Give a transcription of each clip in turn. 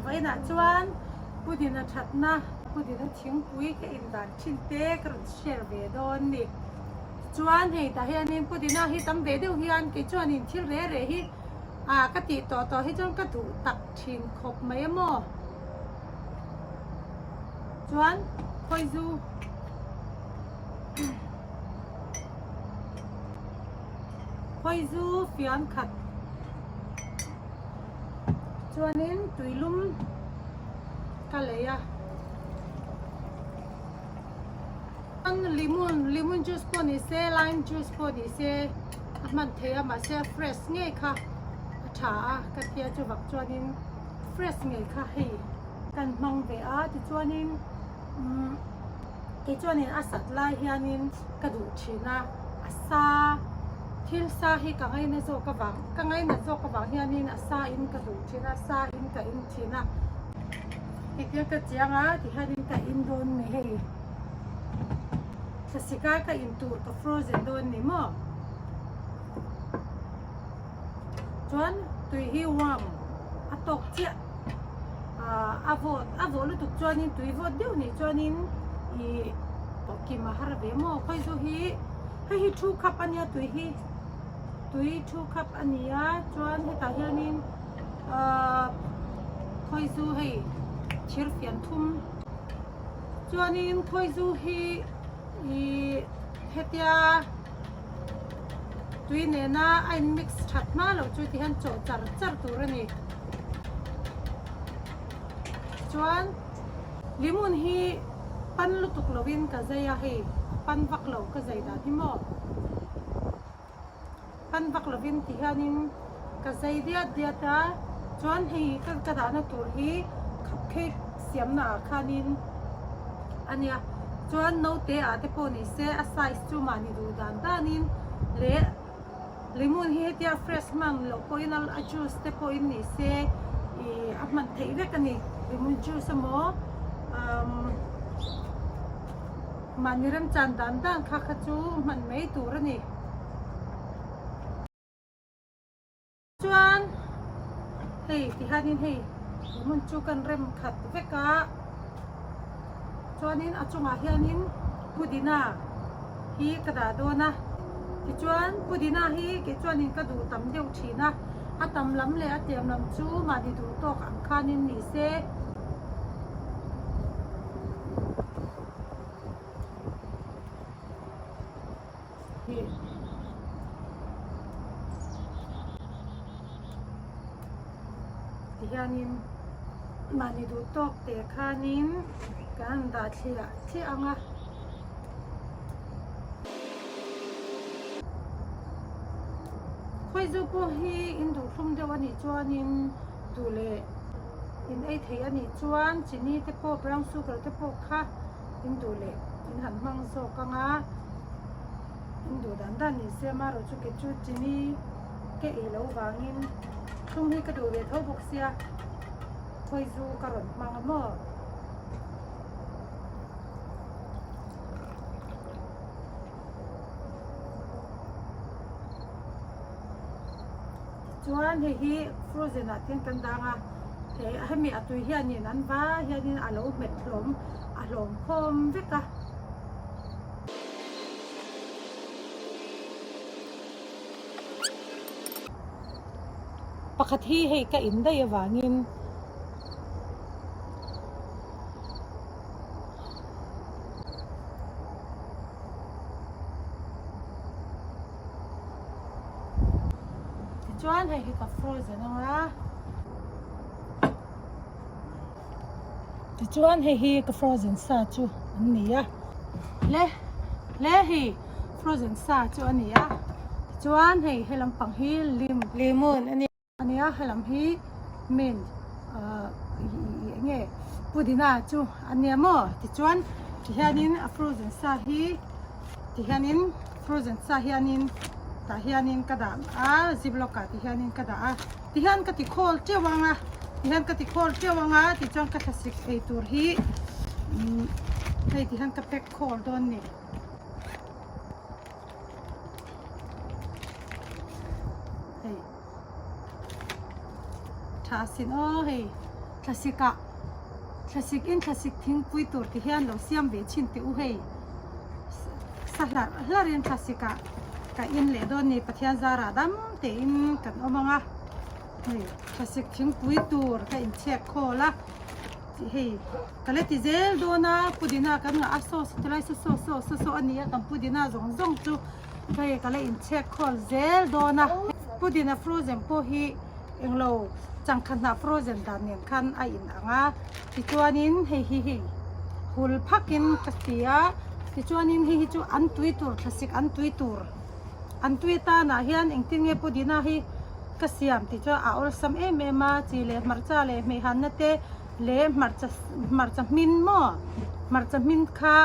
Vawiinah chuan Pudina thatna, Pudina thingpui ka indan thin te ka rawn share ve dawn ni. Tichuan hei tah hianin Pudina hi tam ve deuh hian kei chuanin thil re re hi ah ka tih tawh tawh hi chuan ka duh tak thin khawp mai a maw. Chuan khawizu Khawizu fian khat chuanin tuilum ka lei a. Lemon lemon juice pawh ni se lime juice pawh ni se a hman thei a mahse a fresh ngei kha a tha a ka tia chuvang chuanin fresh ngei kha hei kan hmang ve a tichuanin umm kei chuanin a sat lai hianin ka duh thin a a sa thil sa hi ka ngaina zawk avang ka ngainat zawk avang hianin a sa in ka duh thin a sa in ka in thin a hetiang ka chiang a tihianin ka in dawn ni hei thlasika ka in tur ka frozen dawn ni maw chuan tui hi warm a tawk chiah ah a vawt a vawh lutuk chuanin tui vawt deuh nih chuanin ih pawh kim a har ve maw khawi chu hi hei hi thu cup a nia tui hi tui thu cup a ni a chuan hetah hianin ah khawi chu hei thir fian thum chuanin khawi chu hi ih hetia tui nena a in mix that hma loh chu tihian chawh char char tur a ni chuan lemon hi pan lutuk lovin ka zai a hei pan vak lo ka zai dan hi maw pan vak lovin ti hianin ka zai diat diat a chuan hei ka ka dahna tur hi cupcake siamna ah khanin a nia chuan naute ah te pawh ni se a size chu mahni duh dan danin leh lemon hi hetia fresh hman loh pawhin a juice te pawhin ni se ih a hman theih vek a ni lemon juice emaw umm mahni remchan dan dan kha kha chu hman mai tur a ni. Chuan hei tihianin hei hmun chu kan rem khat vek a chuanin a chungah hianin pudina hi ka dah dawn a tichuan pudina hi kei chuanin ka duh tam deuh thin a a tam lam leh a tlem lam chu mahni duh tawk ang khanin ni se. Tihianin mahni duh tawk teh khanin kan han dah thliah thliah ang a. Khawizu pawh hi in duh hlum deuh a nih chuanin duh leh in ei thei a nih chuan chini te pawh brown sugar te pawh kha in duh leh in han hmang zawk ang a in duh dan dan ni se amaherawh chu kei chu chini ka ei loh vangin thlum hi ka duh ve tho bawk sia khawi zu ka rawn hmang a maw. Tichuan hei hi frozen ah te kan dang a he hemi a tui hianin an vai hianin a lo hmet hlawm a hlawm khawm vek a. Pakhat hi hei ka in daih avangin. Tichuan hei hi ka frozen ang a. Tichuan hei hi ka frozen sa chu an ni a. Le le hei frozen sa chu a ni a. Tichuan hei he lampang hi lim lemon a ni. A nia helam hi mint ahh ih eng nge pudina chu a nia maw tichuan tihianin a frozen sa hi tihianin frozen sa hianin tah hianin ka dah a ziplock ah tihianin ka dah a tihian ka ti khawl teuh ang a tihian ka ti khawl teuh ang a tichuan ka thlasik ei tur hi umm hei tihian ka pack khawl dawn a ni. Hei tha sin aw hei. Thlasik ah thlasik in thlasik thingpui tur ti hian lo siam ve chhin teh u hei. Sa hlarh hlarh in thlasik ah ka in leh dawn ni Pathian zarah dam tein kan awm ang a. Hei thlasik thingpui tur ka inchhek khawl a tih hei ka la ti zel dawn a pudina kan ngah a saw saw tilai saw saw saw saw saw a ni a kan pudina zawng zawng chu hei ka la inchhek khawl zel dawn a pudina frozen pawh hi englo changkha hnah frozen dan nen khan a in ang a tichuanin hei hi hei hul phakin ka ti a tichuanin hei hi chu an tui tur thlasik an tui tur. An tui atanah hian engtin nge pudina hi ka siam tih chuan a awlsam em em a, chi leh hmarcha leh hmeihanna te leh hmarcha hmarcha hmin maw hmarcha hmin kha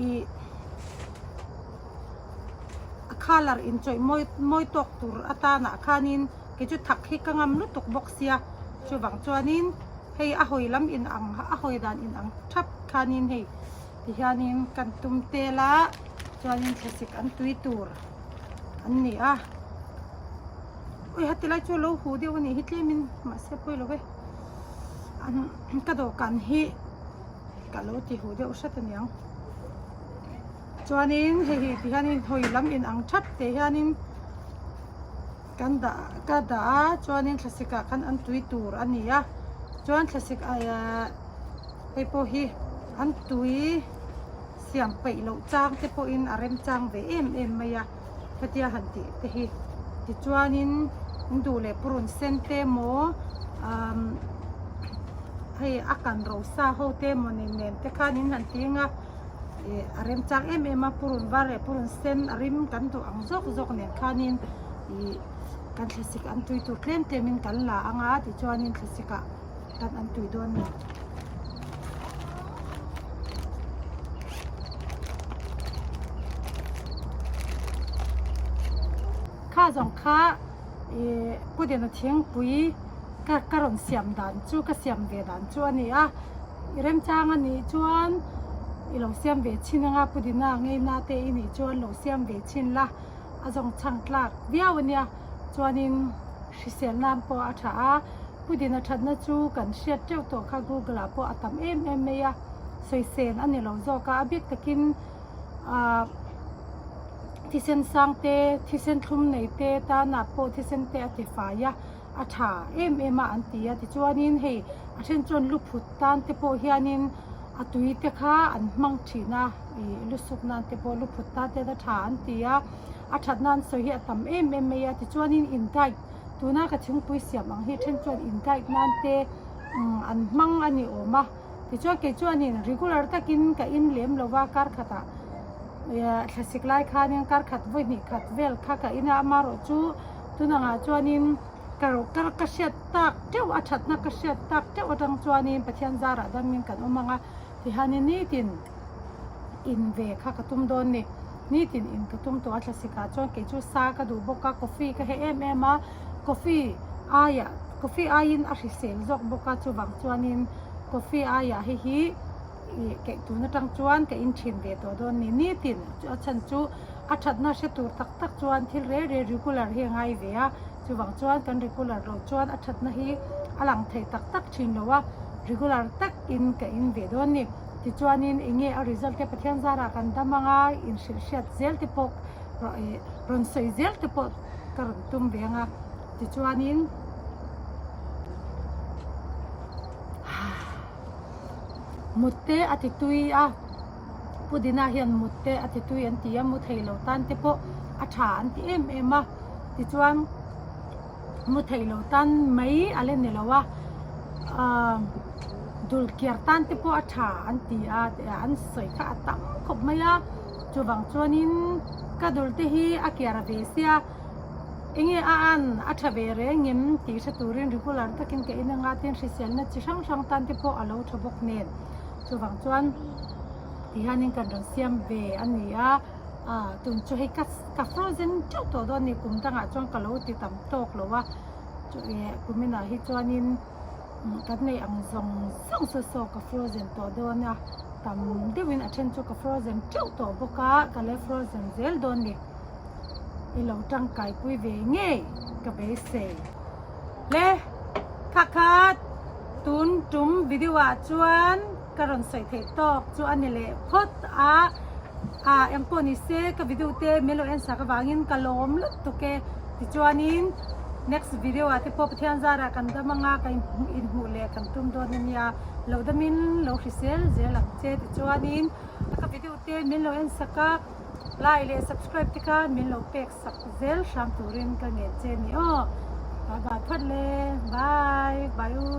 ih a colour inchawih mawi mawi tawk tur atanah khanin kei chu thak hi ka ngam lutuk bawk sia chuvang chuanin hei a hawi lam in ang a hawi dan in ang thap khanin hei tihianin kan tum tel a. Chuanin thlasik an tui tur an ni a, ui heti lai chu lo huh deuh a nih hi tlemin mahse pawi lo e, an ka dawhkan hi ka lo ti huh deuh hret a niang chuanin hei hi ti hianin hawi lam in ang thap teh hianin kan dah ka dah a chuanin thlasik ah khan an tui tur a ni a chuan thlasik ah hei pawh hi an tui. Siam peih loh chang te pawhin a remchang ve em em mai a, hetia han tih te hi. Tichuanin in duh leh purun sen te emaw umm hei a kan ro sa ho te emaw nen nen te khan in han ti ang a, ih a remchang em em a purun var leh purun sen a rim kan duh ang zawk zawk nen khanin ih kan thlasik an tui tur tlem tlem in kan la ang a tichuanin thlasik ah kan an tui dawn a ni. Kha zawng kha ih pudina thingpui ka ka rawn siam dan chu ka siam ve dan chu a ni a i remchang a nih chuan i lo siam ve chhin anga pudina ngeina te i nih chuan lo siam ve chhin la a zawng chhang tlak viau a nia chuanin hrisel nan pawh a tha a. Pudina thatna chu kan hriat teuh tawh kha Google ah pawh a tam em em mai a, sawisel a ni lo zawk a, a bik takin ah thisen sang te, thisen thlum nei te tanah pawh thisen te a ti fai a, a tha em em a an ti a, tichuanin hei a then chuan lu phut tan te pawh hianin a tui te kha an hmang thin a, ih lu suk nan te pawh lu phut tan te a tha an ti a, a that nan sawi hi a tam em em mai a, tichuanin in diet. Tuna ka thingpui siam ang hi then chuan in guide nan te an hmang a ni awm a, tichuan kei chuanin regular takin ka in lem lo va kar khatah thlasik lai khanin kar khat vawi hnih khat vel kha ka in a, amaherawh chu tunangah chuanin ka ka hriat tak teuh a thatna ka hriat tak teuh atang chuanin Pathian zarah damin kan awm ang a tihianin nitin in ve kha ka tum dawn ni. Nitin in ka tum tawh a thlasik ah chuan kei chu sa ka duh bawk a, coffee ka heh em em a, coffee aiah coffee aiin a hrisel zawk bawk a chuvang chuanin coffee aiah hei hi ih keih tun atang chuan ka in thin ve tawh dawn ni. Nitin a chhan chu a thatna hre tur tak tak chuan thil rei rei regular hi a ngai ve a, chuvang chuan kan regular loh chuan a thatna hi a lang thei tak tak thin lo a, regular tak in ka in ve dawn ni. Tichuanin eng nge a result te Pathian zarah kan dam ang a, inhrilh hriat zel te pawh rawn sawi zel te pawh ka rawn tum ve ang a. Tichuanin mut te a ti tui a, Pudina hian mut te a ti tui an ti a, mu thei lo tan te pawh a tha an ti em em a. Tichuan mu thei lo tan mai a la ni lo a, ahh dul kiar tan te pawh a tha an ti a an sawi kha a tam khawp mai a chuvang chuanin ka dul te hi a kiar ve sia enge a an a tha ve reng em tih hre turin regular takin ka in anga tin hriselna chi hrang hrang tan te pawh a lo tha bawk nen chuvang chuan tihianin kan rawn siam ve a ni a ah tun chu hei ka ka frozen teuh tawh dawn a ni kum dangah chuan ka lo ti tam tawk lo a chu eh kuminah hi chuanin kan nei ang zawng zawng saw saw ka frozen tawh dawn a tam deuhin a then chu ka frozen teuh tawh bawk a ka la frozen zel dawn a ni i lo tangkai pui ve ngei ka beisei le kha kha tun tum. video ah chuan ka rawn sawi theih tawk chu a ni leh phawt a, ah engpawh ni se ka video te min lo en sak avangin ka lawm lutuk e. Tichuanin next video ah te pawh Pathian zarah kan dam anga ka inhmuh leh kan tum dawn a nia, lo damin lo hrisel zel ang che. Tichuanin ka video te min lo en sak a, like leh subscribe te kha min lo pek sak zel hram turin ka ngen che ni aw. Bye bye phawt le, bye bye u.